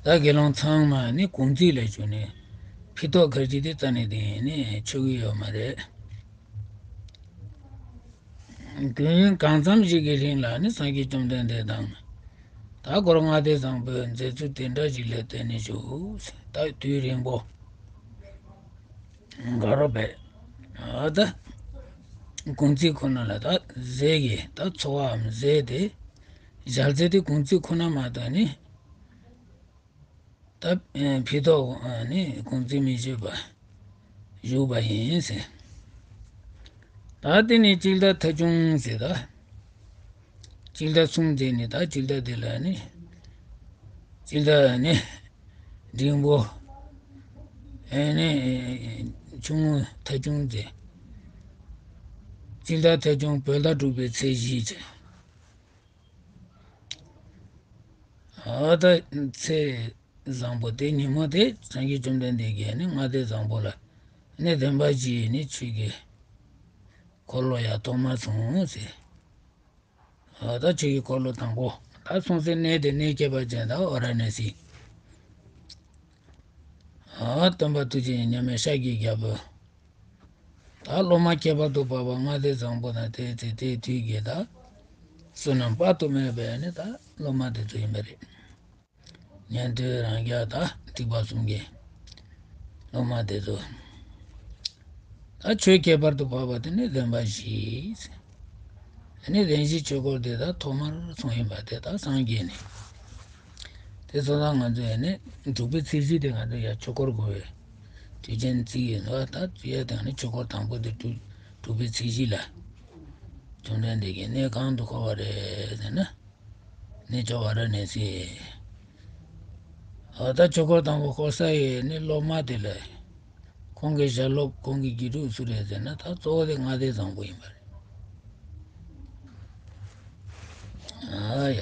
ད་དགེ་སློང་ཚང་མ་ནི་གུང་ཚིགས་ལ་བཞུགས་ནས་ཕི་ཏོག་ཁ་ཅིག་དེ་རྩ་ནས་དེ་ནི་མཆོད་ཀྱི་ཡོད་མ་རེད། དུས་ཡུན་གང་འཚམ་ཞིག་གི་རིང་ལ་ནི་སངས་རྒྱས་བཅོམ་ལྡན་འདས་དང་། ད་སྒོ་ལྔ་སྡེ་བཟང་པོའི་མཛད་ཚུལ་དེ་འདྲ་ཞིག་ལ་བརྟེན་ནས་བཞུགས། ད་དུས་རིང་པོ་དགའ་རབ་བས། ཨ་ད་གུང་ཚིགས་ཁོ་ན་ལ་ད་རྫས་ཀྱི་ད་འཚོ་བའམ་རྫས་དེ་ཞལ་རྫས་དེ་གུང་ཚིགས་ཁོ་ན་མ་གཏོགས་ནི། ད་ཨེ་ཕི་ཏོག་ཨ་ནི་གུང་ཚིགས་མི་བཞེས་པ་བཞུགས་པ་ཡིན་ཟེར། ད་དེ་ནི་དཔྱིད་ཟླ་ཐ་ཆུང་ཟེར། ད་དཔྱིད་ཟླ་གསུམ་དེ་ནི་ད་དཔྱིད་ཟླ་དེ་ལ་ནི་དཔྱིད་ཟླ་ནི་འབྲིང་པོ་ཨེ་ནི་ཆུང་ངུ་ཐ་ཆུང་ཟེར། དཔྱིད་ཟླ་ཐ་ཆུང་བོད་ཟླ་དྲུག་པའི་ཚེས་བཞི་ཟེར། ཨ་ད་ཚེས་བཟང་པོ་དེ་ཉིན་མོ་དེ་སངས་རྒྱས་བཅོམ་ལྡན་འདས་ཀྱིས་ནི་ལྔ་སྡེ་བཟང་པོ་ལ་ནི་བདེན་པ་བཞིའི་ནི་ཆོས་ཀྱི་འཁོར་ལོ་ཡང་ཐོག་མར་གསུངས་ཟེར། ཨ་ད་ཆོས་ཀྱི་འཁོར་ལོ་དང་པོ་ད་གསུངས་སའི་གནས་དེ་གནས་ཁྱད་པར་ཅན་དང་ཝཱ་ར་ཎཱ་སི། ཨ་སྟོན་པ་ཐུགས་རྗེ་ཅན་མཉམ་མེད་ཤཱཀྱའི་རྒྱལ་པོ། ད་སློབ་མ་ཁྱད་པར་དུ་འཕགས་པ་ལྔ་སྡེ་བཟང་པོ་དང་དེའི་ཚེ་དེའི་དུས་ཀྱི་ད་བསོད་ནམས་དཔག་ཏུ་མེད་པའི་ནི་ད་སློབ་མ་དེ་ཚོ་ཡིན་པ་རེད། ཉན་ཐོས་རང་རྒྱལ་དང་ཐེག་པ་གསུམ་གྱི་སློབ་མ་དེ་ཚོ། ད་ཆོས་ཁྱད་པར་དུ་འཕགས་པ་དེ་ནི་བདེན་པ་བཞི། ཨ་ནི་བདེན་བཞིའི་ཆོས་འཁོར་དེ་ད་ཐོག་མར་གསུངས་ཡིན་པ་དེ་ད་སངས་རྒྱས་ནས། དེ་སོང་ཙང་ང་ཚོས་ནི་དྲུག་པའི་ཚེས་བཞི་དེ་ང་ཚོས་ཡ་ཆོས་འཁོར་དགོས་པའི་དུས་ཆེན་བརྩི་ཡིན་ལ། ད་དུས་ཡ་དེ་ནི་ཆོས་འཁོར་དང་པོ་དེ་དྲུག་དྲུག་པའི་ཚེས་བཞི་ལ་བཅོམ་ལྡན་འདས་ཀྱིས་གནས་གང་དུ་བསྐོར་བ་རེད་ཟེར་ན། གནས་མཆོག་ཝཱ་ར་ཎཱ་སི། ཨ་ད་ཆོས་འཁོར་དང་པོ་བསྐོར་ས་ཡི་ནི་སློབ་མ་དེ་ལ། ཁོང་གི་ཞལ་སློབ་ཁོང་གི་དགེ་ཕྲུག་སུ་རེད་ཟེར་ན་ད་གཙོ་བོ་དེ་ལྔ་སྡེ་བཟང་པོ་ཡིན་པ་རེད། ཨ་ཡ།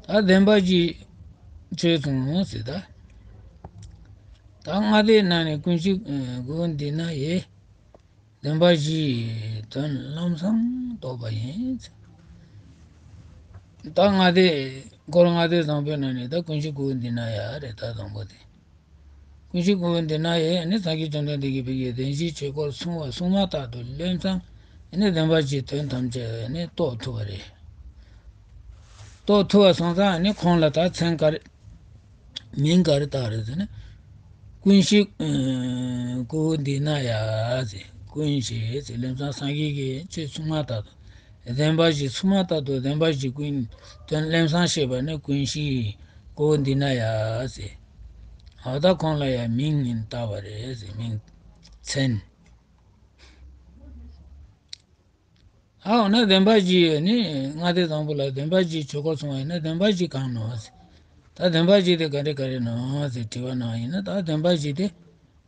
ད་བདེན་པ་བཞིའི་ཆོས་གསུངས་ཟེར་ད། ད་ལྔ་སྡེའི་ནང་ནས་ཀུན་གཞི་ཨ་དགུ་འདི་ན་ཡི། བདེན་པ་བཞིའི་དོན་ལམ་སང་རྟོགས་པ་ཡིན། ད་ལྔ་སྡེ་སྒོ་ལྔ་སྡེ་བཟང་པོའི་ནང་ནས་ད་ཀུན་གཞི་དགུ་འདི་ན་ཡ་རེད། ད་དང་པོ་དེ་ཀུན་གཞི་དགུ་འདི་ན་ཡ་ནི་སངས་རྒྱས་བཅོམ་ལྡན་འདས་ཀྱིས་བོད་ཀྱི་བདེན་བཞིའི་ཆོས་འཁོར་གསུངས་པ་གསུངས་མ་ཐག་ཏུ་ལམ་སང་ནི་བདེན་པ་བཞིའི་དོན་ཐམས་ཅད་ནི་རྟོགས་ཐུབ་པ་རེད། རྟོགས་ཐུབ་པ་སོང་ཙང་ནི་ཁོང་ལ་ད་མཚན་ག་རེ། མིང་ག་རེ་བཏགས་རེད་ཟེར་ན། ཀུན་གཞི་ཨ་དགུ་འདི་ན་ཡ་ཟེར། ཀུན་གཞི་ཟེར་ལམ་སང་སངས་རྒྱས་ཀྱིས་ཆོས་གསུངས་མ་ཐག་ཏུ། བདེན་པ་བཞི་གསུངས་མ་ཐག་ཏུ་བདེན་པ་བཞི་ཀུན་དོན་ལམ་སང་ཤེས་པ་ནི་ཀུན་གཞི་དགུ་འདི་ན་ཡ་ཟེར། ཨ་ད་ཁོང་ལ་ཡང་མིང་ཡིན་བཏགས་པ་རེད་ཟེར། མིང་མཚན། ཨ་འོ་ན་བདེན་པ་བཞི་ནི་ལྔ་སྡེ་བཟང་པོ་ལ་བདེན་པ་བཞིའི་ཆོས་འཁོར་གསུངས་པ་ཡིན་ན་བདེན་པ་བཞི་གང་ནོ་ཟེར། ད་བདེན་པ་བཞི་དེ་ག་འདྲ་ག་རེ་ནོ་ཟེར་དྲི་བ་གནང་བ་ཡིན་ན། ད་བདེན་པ་བཞི་དེ་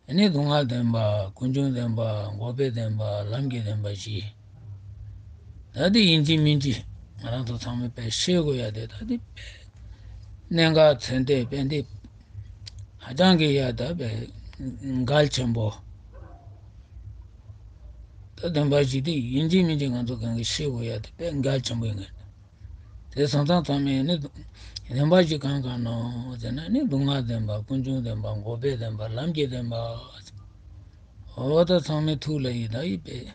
ནི་སྡུག་བསྔལ་བདེན་པ། ཀུན་འབྱུང་བདེན་པ། འགོག་པའི་བདེན་པ། ལམ་གྱི་བདེན་པ་བཞི། ད་དེ་ཡིན་གཅིག་མིན་གཅིག་ང་རང་ཚོ་ཚང་མས་དཔེ་ཤེས་དགོས་ཡ་དེ། ད་དེ་དཔེ་གནད་འགག་ཚད་ལྡན་དཔེ་འདི་ཧ་ཅང་གི་ཡ་ད་དཔེ་གལ་ཆེན་པོ། ད་བདེན་པ་བཞི་དེ་ཡིན་གཅིག་མིན་གཅིག་ང་ཚོ་གང་གི་ཤེས་དགོས་ཡ་དེ་དཔེ་གལ་ཆེན་པོ་ཡིན་ངེས། དེ་སོང་ཙང་ཚང་མས་ནི་བདེན་པ་བཞི་གང་གང་ནོ་ཟེར་ན་ནི་སྡུག་བསྔལ་བདེན་པ། ཀུན་འབྱུང་བདེན་པ། འགོག་པའི་བདེན་པ། ལམ་གྱི་བདེན་པ། འོ་ད་ཚང་མའི་ཐུགས་ལ་ཡི་ད་ཡི་དཔེ།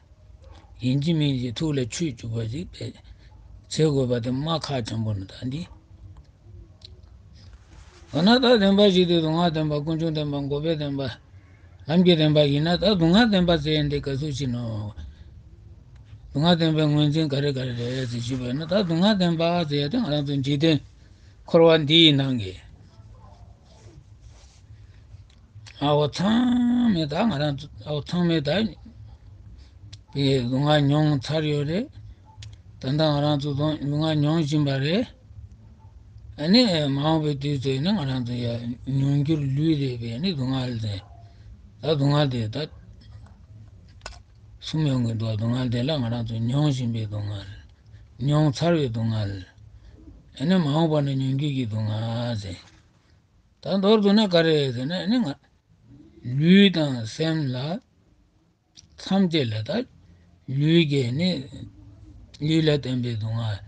ཡིན་གཅིག་མིན་གཅིག་ཐུགས་ལ་ཆུད་བཅུག་པ་ཞིག་དཔེ་བྱེད་དགོས་པ་དེ་མ་ཁག་ཆེན་པོ་ནི་ད་འདི། འོ་ན་ད་བདེན་པ་བཞི་དེ་སྡུག་བསྔལ་བདེན་པ། ཀུན་འབྱུང་བདེན་པ། འགོག་པའི་བདེན་པ། ལམ་གྱི་བདེན་པ་ཡིན་ན། ད་སྡུག་བསྔལ་བདེན་པ་ཟེར་ཡ་འདི་ག་ཚོད་ཅིག་ནོ། སྡུག་བསྔལ་བདེན་པའི་ངོས་འཛིན་ག་རེ་ག་རེ་རེད་ཟེར་ཞུས་པ་ཡིན་ན། ད་སྡུག་བསྔལ་བདེན་པ་ཟེར་ཡ་དེ་ང་རང་ཚོ་འཇིག་རྟེན་འཁོར་བ་འདི་ཡི་ནང་གི། ཨ་འོ་ཚང་མས་ད་ང་རང་ཚོ་ཨ་འོ་ཚང་མས་ད་པའི་སྡུག་བསྔལ་མྱོང་ཚར་ཡོད་རེད། ད་ལྟ་ང་རང་ཚོ་སྡུག་བསྔལ་མྱོང་བཞིན་པ་རེད། ཨ་ནི་མ་འོངས་པའི་དུས་ཚོད་ནི་ང་རང་ཚོ་ཡ་མྱོང་འགྱུར་ལུས་རེད་པས་ནི་སྡུག་བསྔལ་དེ། ད་སྡུག་བསྔལ་དེ་ད་གསུམ་ཡོང་གི་འདུག་སྡུག་བསྔལ་དེ་ལ་ང་རང་ཚོ་མྱོང་བཞིན་པའི་སྡུག་བསྔལ། མྱོང་ཚར་བའི་སྡུག་བསྔལ། ཨ་ནི་མ་འོངས་པ་ན་མྱོང་འགྱུར་གྱི་སྡུག་བསྔལ་ཟེར། ད་མདོར་བསྡུ་ན་ག་རེ་ཟེར་ན། ཨ་ནི་ང་ལུས་དང་སེམས་ལ་ཐམས་ཅད་ལ། ད་ལུས་ཀྱི་ནི་ལུས་ལ་བརྟེན་པའི་སྡུག་བསྔལ།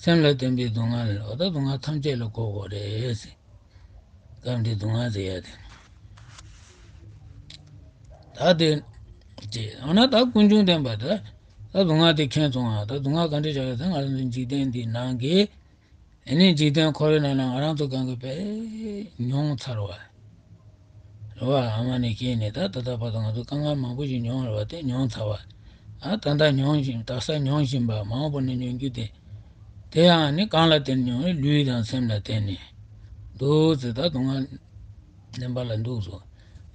སེམས་ལ་བརྟེན་པའི་སྡུག་བསྔལ། འོ་ད་སྡུག་བསྔལ་ཐམས་ཅད་ལ་གོ་དགོས་རེད་ཟེར། སྐབས་འདིར་སྡུག་བསྔལ་ཟེར་ཡ་དེ། ད་དེ་ཅེས། འོ་ན་ད་ཀུན་འབྱུང་བདེན་པ་ད། ད་སྡུག་བསྔལ་དེ་མཁྱེན་སོང་ང་། ད་སྡུག་བསྔལ་ག་འདྲ་བྱ་ཡོད་ཟེར། ང་རང་ཚོ་འཇིག་རྟེན་འདིའི་ནང་གི་ཨ་ནི་འཇིག་རྟེན་འཁོར་བའི་ནང་ན་ང་རང་ཚོ་གང་གི་དཔེ་མྱོང་ཚར་བ་རེད་བ། ཨ་མ་ནས་སྐྱེས་ནས་ད་ད་ལྟ་བར་དུ་ང་ཚོ་དཀའ་ངལ་མང་པོ་ཞིག་མྱོང་རེད་བ། དེ་མྱོང་ཚར་བ། ཨ་ད་ལྟ་མྱོང་བཞིན། དག་ས་མྱོང་བཞིན་པ། མ་འོངས་པ་ན་མྱོང་རྒྱུ་དེ། དེ་ཡང་ནི་གང་ལ་བརྟེན་མྱོང་རེད། ལུས་དང་སེམས་ལ་བརྟེན་ནས་འདུག་ཟེར། ད་སྡུག་བསྔལ་བདེན་པ་ལ་འདུག་སོ།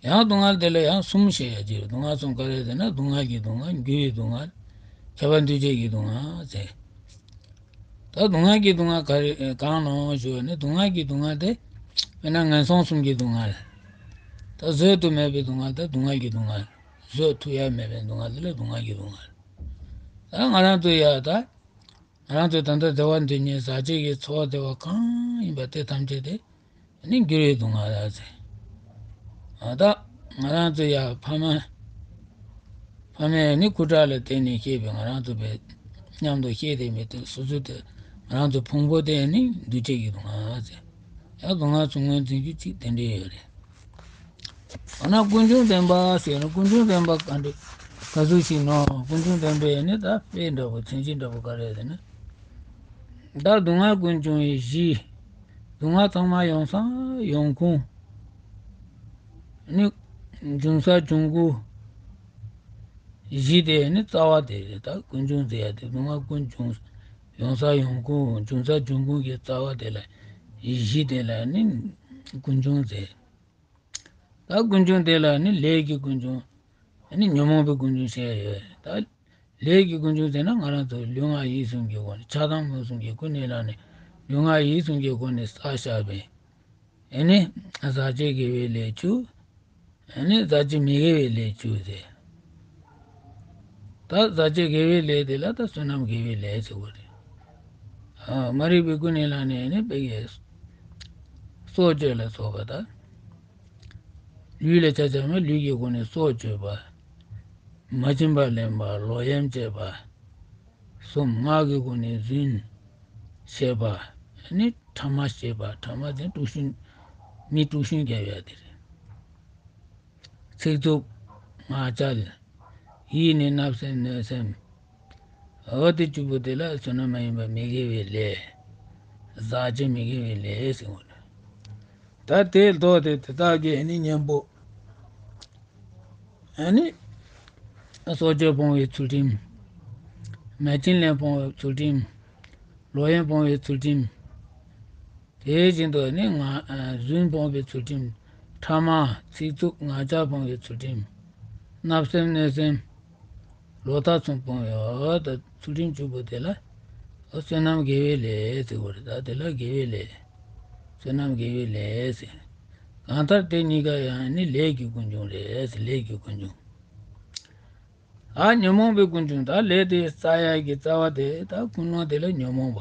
ཡང་སྡུག་བསྔལ་དེ་ལ་ཡང་གསུམ་བཤད་ཡ་ཅིག་རེད། སྡུག་བསྔལ་གསུམ་ག་རེ་ཟེར་ན། སྡུག་བསྔལ་གྱི་སྡུག་བསྔལ། འགྱུར་བའི་སྡུག་བསྔལ། ཁྱབ་པ་འདུ་བྱེད་ཀྱི་སྡུག་བསྔལ་ཟེར། ད་སྡུག་བསྔལ་གྱི་སྡུག་བསྔལ་ག་རེ་གང་ནོ་ཞུ་བ་ནི། སྡུག་བསྔལ་གྱི་སྡུག་བསྔལ་དེ་དཔེར་ན་ངན་སོང་གསུམ་གྱི་སྡུག་བསྔལ། ད་བཟོད་དུ་མེད་པའི་སྡུག་བསྔལ་དེ་སྡུག་བསྔལ་གྱི་སྡུག་བསྔལ། བཟོད་ཐུབ་ཡ་མེད་པའི་སྡུག་བསྔལ་དེ་ལ་སྡུག་བསྔལ་གྱི་སྡུག་བསྔལ། ད་ང་རང་ཚོ་ཡ་ད། ང་རང་ཚོ་ད་ལྟ་བདེ་བ་འདོད་མཁན་ཟག་བཅས་ཀྱི་ཚོར་བ་བདེ་བ་གང་ཡིན་པ་དེ་ཐམས་ཅད་དེ་ནི་འགྱུར་བའི་སྡུག་བསྔལ་ལ་ཟེར། ཨ་ད་ང་རང་ཚོ་ཡ་ཕ་མ་ཕ་མས་ནི་སྐུ་དྲག་ལ་བརྟེན་ནས་སྐྱེས་པའི་ང་རང་ཚོ་བས་མཉམ་དུ་སྐྱེས་དེ་མི་དེ་སོ་སོ་དེ་ང་རང་ཚོ་ཕུང་པོ་དེ་ནི་འདུ་བྱེད་ཀྱི་སྡུག་བསྔལ་ཟེར། ཡང་སྡུག་བསྔལ་ཚོ་ངོས་འཛིན་རྒྱུ་གཅིག་དེ་འདྲས་ཡོད་རེད། འོ་ན་ཀུན་འབྱུང་བདེན་པ་ཟེར་ན། ཀུན་འབྱུང་བདེན་པ་ག་འདྲ་ག་ཟུག་ཞིག་ནོ། ཀུན་འབྱུང་བདེན་པའི་ནི་ད་དཔེ་འདྲ་པོ་མཚོན་བྱེད་འདྲ་པོ་ག་རེ་ཟེར་ན། ད་སྡུག་བསྔལ་ཀུན་འབྱུང་བའི་གཞི། སྡུག་བསྔལ་ཚང་མ་ཡོང་ས་ཡོང་ཁུངས་ནི། འབྱུང་ས་འབྱུང་ཁུངས་གཞི་དེ་ནི་རྩ་བ་དེ་རེད། ད་ཀུན་འབྱུང་ཟེར་ཡ་དེ་སྡུག་བསྔལ་ཀུན་འབྱུང་ཡོང་ས་ཡོང་ཁུངས། འབྱུང་ས་འབྱུང་ཁུངས་ཀྱི་རྩ་བ་དེ་ལ། གཞི་དེ་ལ་ནི་ཀུན་འབྱུང་ཟེར། ད་ཀུན་འབྱུང་དེ་ལ་ནི་ལས་ཀྱི་ཀུན་འབྱུང་། ཨ་ནི་ཉོན་མོངས་པའི་ཀུན་འབྱུང་ཟེར་ཡོད། ད་ལས་ཀྱི་ཀུན་འབྱུང་ཟེར་ན་ང་རང་ཚོ་ལུས་ངག་ཡིད་གསུམ་གྱི་སྒོ་ནས། ཆགས་སྡང་མུན་གསུམ་གྱི་ཀུན་ནས་བསླངས་ནས་ལུས་ངག་ཡིད་གསུམ་གྱི་སྒོ་ནས་བསགས་བཞག་པའི། ཨ་ནི་ཟག་བཅས་དགེ་བའི་ལས་བཅུ། ཨ་ནི་ཟག་བཅས་མི་དགེ་བའི་ལས་བཅུ་ཟེར། ད་ཟག་བཅས་དགེ་བའི་ལས་དེ་ལ་ད་བསོད་ནམས་དགེ་བའི་ལས་ཟེར་བ་རེད། ཨ་མ་རིག་པའི་ཀུན་ནས་བསླངས་ནས་ནི་དཔེ་ཡི་སྲོག་གཅོད་ལ་སོགས་པ་དང་། ལུས་ལ་ཆ་བཞག་ན་ལུས་ཀྱི་སྒོ་ནས་སྲོག་གཅོད་པ། མ་བྱིན་པར་ལེན་པ། ལོག་གཡེམ་བྱེད་པ། གསུམ། ངག་གི་སྒོ་ནས་རྫུན་བཤད་པ། ནི་ཕྲ་མ་བཤད་པ། ཕྲ་མ་དེ་དཀྲུག་ཤིང་། མི་དཀྲུག་ཤིང་རྒྱབ་ཡ་དེ་རེད། ཚིག་རྩུབ། ངག་འཁྱལ། ཡིད་ནི་བརྣབ་སེམས་གནོད་སེམས། འོ་དེ་བཅུ་པོ་དེ་ལ་བསོད་ནམས་མ་ཡིན་པ་མི་དགེ་བའི་ལས། ཟག་བཅས་མི་དགེ་བའི་ལས་ཟེར་བ་རེད། ད་དེ་ལྡོག་སྟེ་དེ་དག་གི་ནི་གཉེན་པོ། ཨ་ནི་སྲོག་གཅོད་སྤོང་བའི་ཚུལ་ཁྲིམས། མ་བྱིན་ལེན་སྤོང་བའི་ཚུལ་ཁྲིམས། ལོག་གཡེམ་སྤོང་བའི་ཚུལ་ཁྲིམས། དེ་བཞིན་དུ་ནི་ང་རྫུན་སྤོང་བའི་ཚུལ་ཁྲིམས། ཕྲ་མ། ཚིག་རྩུབ། ངག་འཁྱལ་སྤོང་བའི་ཚུལ་ཁྲིམས། བརྣབ་སེམས་གནོད་སེམས། ལོག་ལྟ་གསུམ་སྤོང་བའི་འོ་ད་ཚུལ་ཁྲིམས་བཅུ་པོ་དེ་ལ་འོ་བསོད་ནམས་དགེ་བའི་ལས་ཟེར་བ་རེད། ད་དེ་ལ་དགེ་བའི་ལས། བསོད་ནམས་དགེ་བའི་ལས་ཟེར། གང་ལྟར་དེ་གཉིས་ཀ་ཡང་ནི་ལས་ཀྱི་ཀུན་འབྱུང་རེད་ཟེར། ལས་ཀྱི་ཀུན་འབྱུང་། ཨ་ཉོན་མོངས་པའི་ཀུན་འབྱུང་། ད་ལས་དེ་བསགས་ཡ་གི་རྩ་བ་དེ་ད་ཀུན་སློང་དེ་ལ་ཉོན་མོངས་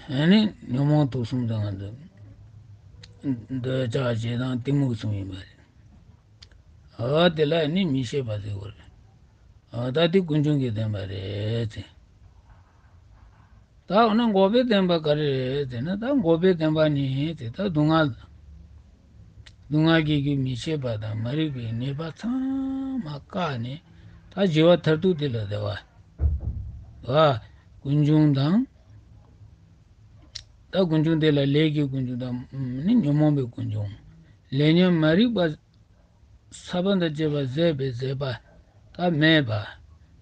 པ། ཨ་ནི་ཉོན་མོངས་དུག་གསུམ་དང་། འདོད་ཆགས་ཞེ་སྡང་གཏི་མུག་གསུམ་ཡིན་པ་རེད། འོ་དེ་ལ་ནི་མི་ཤེས་པ་ཟེར་བ་རེད། འོ་ད་དེ་ཀུན་འབྱུང་གི་བདེན་པ་རེད་ཟེར། ད་འོ་ན་འགོག་པའི་བདེན་པ་ག་རེ་རེད་ཟེར་ན། ད་འགོག་པའི་བདེན་པ་ནི་དེ་ད་སྡུག་བསྔལ། སྡུག་བསྔལ་གྱི་རྒྱུ་མི་ཤེས་པ་དང་མ་རིག་པའི་ནུས་པ་ཚང་མ་བཀག་ནས་ད་ཞི་བ་མཐར་ཐུག་དེ་ལ་བདེ་བ། བ། ཀུན་འབྱུང་དང་། ད་ཀུན་འབྱུང་དེ་ལ་ལས་ཀྱི་ཀུན་འབྱུང་དང་ནི་ཉོན་མོངས་པའི་ཀུན་འབྱུང་། ལས་ཉོན་མ་རིག་པ། ས་བོན་དང་བཅས་པ་ཟད་པའི་ཟད་པ། ད་མེད་པ།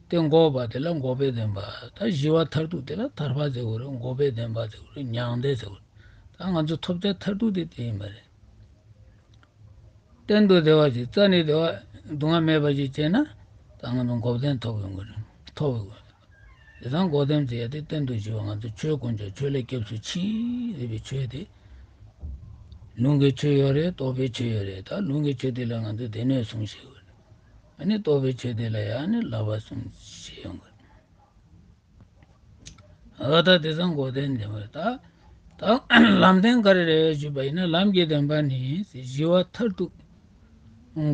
དེ་འགོག་པ་དེ་ལ་འགོག་པའི་བདེན་པ། ད་ཞི་བ་མཐར་ཐུག་དེ་ལ་ཐར་པ་ཟེར་བ་རེད། འགོག་པའི་བདེན་པ་ཟེར་བ་རེད། མྱང་འདས་ཟེར་བ་རེད། ད་ང་ཚོ་ཐོབ་བྱ་མཐར་ཐུག་དེ་དེ་ཡིན་པ་རེད། གཏན་དུ་བདེ་བ་ཞིག་རྩ་ནས་བདེ་བ་སྡུག་བསྔལ་མེད་པ་ཞིག་བྱས་ན། ད་ང་ཚོ་འགོག་བདེན་ཐོབ་ཡོང་གི་རེད། ཐོབ་ཡོང་གི་རེད། དེ་དང་འགོག་བདེན་ཟེར་ཡ་དེ་གཏན་དུ་ཞི་བ། ང་ཚོ་ཆོས་དཀོན་མཆོག་ཆོས་ལས་སྐྱབས་སུ་མཆི་ཟེར་བའི་ཆོས་དེ། ལུང་གི་ཆོས་ཡོད་རེད། རྟོགས་པའི་ཆོས་ཡོད་རེད། ད་ལུང་གི་ཆོས་དེ་ལ་ང་ཚོ་སྡེ་སྣོད་གསུམ་ཞིག་ཡོད་རེད། ཨ་ནི་རྟོགས་པའི་ཆོས་དེ་ལ་ཡང་ནི་བསླབ་པ་གསུམ་ཞིག་ཡོང་གི་རེད། འོ་ད་དེ་ཚང་འགོག་བདེན་བདེན་པ་རེད་ད། ད་ལམ་བདེན་ག་རེ་རེད་ཞུས་པ་ཡིན་ན། ལམ་གྱི་བདེན་པ་ནི་ཞི་བ་མཐར་ཐུག་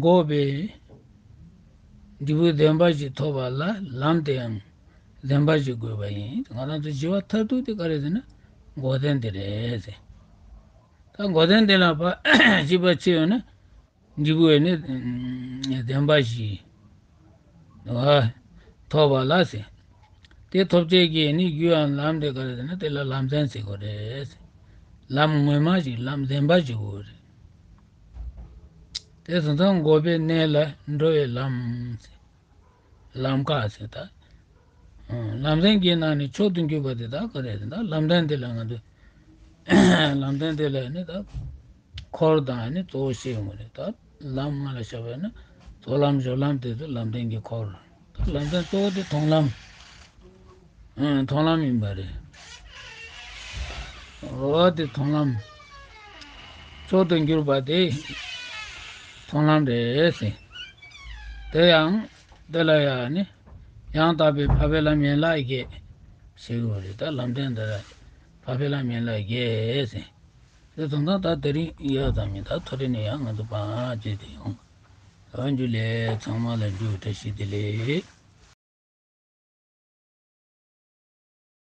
འགོག་པའི་འབྲས་བུ་བདེན་པ་ཞིག་ཐོབ་པ་ལ་ལམ་དེའང་བདེན་པ་ཞིག་དགོས་པ་ཡིན། ང་རང་ཚོ་ཞི་བ་མཐར་ཐུག་དེ་ག་རེ་ཟེར་ན་འགོག་བདེན་དེ་རེད་ཟེར། ད་འགོག་བདེན་དེ་ལ་ཕར་ཞིབ་པ་ཕྱེ་ཡོང་ན། འབྲས་བུ་ནི་བདེན་པ་བཞི་ཐོབ་པ་ལ་ཟེར། དེ་ཐོབ་བྱེད་ཀྱི་ནི་རྒྱུའམ་ལམ་དེ་ག་རེ་ཟེར་ན། དེ་ལ་ལམ་བདེན་ཟེར་དགོས་རེད་ཟེར། ལམ་ངོ་མ་ཞིག་ལམ་བདེན་པ་ཞིག་དགོས་རེད། དེ་སོང་ཙང་འགོག་པའི་གནས་ལ་འགྲོ་བའི་ལམ་ཟེར། ལམ་ཁ་ཟེར་ད། ལམ་བདེན་གྱི་ནང་ནས་མཆོག་ཏུ་གྱུར་པ་དེ་དག་ག་རེ་རེད་ད། ལམ་བདེན་དེ་ལ་ང་ཚོས་ལམ་བདེན་དེ་ལ་ནི་ད་འཁོར་དང་ནི་གཙོ་བོ་ཤེས་ཡོང་གི་རེད་ད། ལམ་ལྔ་ལ་བཞག་པ་ཡིན་ན་ཚོགས་ལམ་སྦྱོར་ལམ་དེ་ཚོ་ལམ་བདེན་གྱི་འཁོར། ད་ལམ་བདེན་གཙོ་བོ་དེ་མཐོང་ལམ། མཐོང་ལམ་ཡིན་པ་རེད། འོ་དེ་མཐོང་ལམ། མཆོག་ཏུ་གྱུར་པ་དེ་མཐོང་ལམ་རེད་ཟེར། དེ་ཡང་དེ་ལ་ཡང་ནི་ཡང་དག་པའི་འཕགས་པའི་ལམ་ཡན་ལག་བརྒྱད་ཞེས་དགོས་རེད་ད། ལམ་བདེན་འདི་ལ་འཕགས་པའི་ལམ་ཡན་ལག་བརྒྱད་ཟེར། དེ་དོན་དག་ད་དེ་རིང་ཡོད་ཙམ་ཡིན། ད་ཐོ་རེ་ནས་ཡང་ང་ཚོ་བར་བརྗོད་དེ་ཡོང་། འོ་འཇུ་ལེ། ཚང་མ་ལ་འཇུ་བཀྲ་ཤིས་བདེ་ལེགས།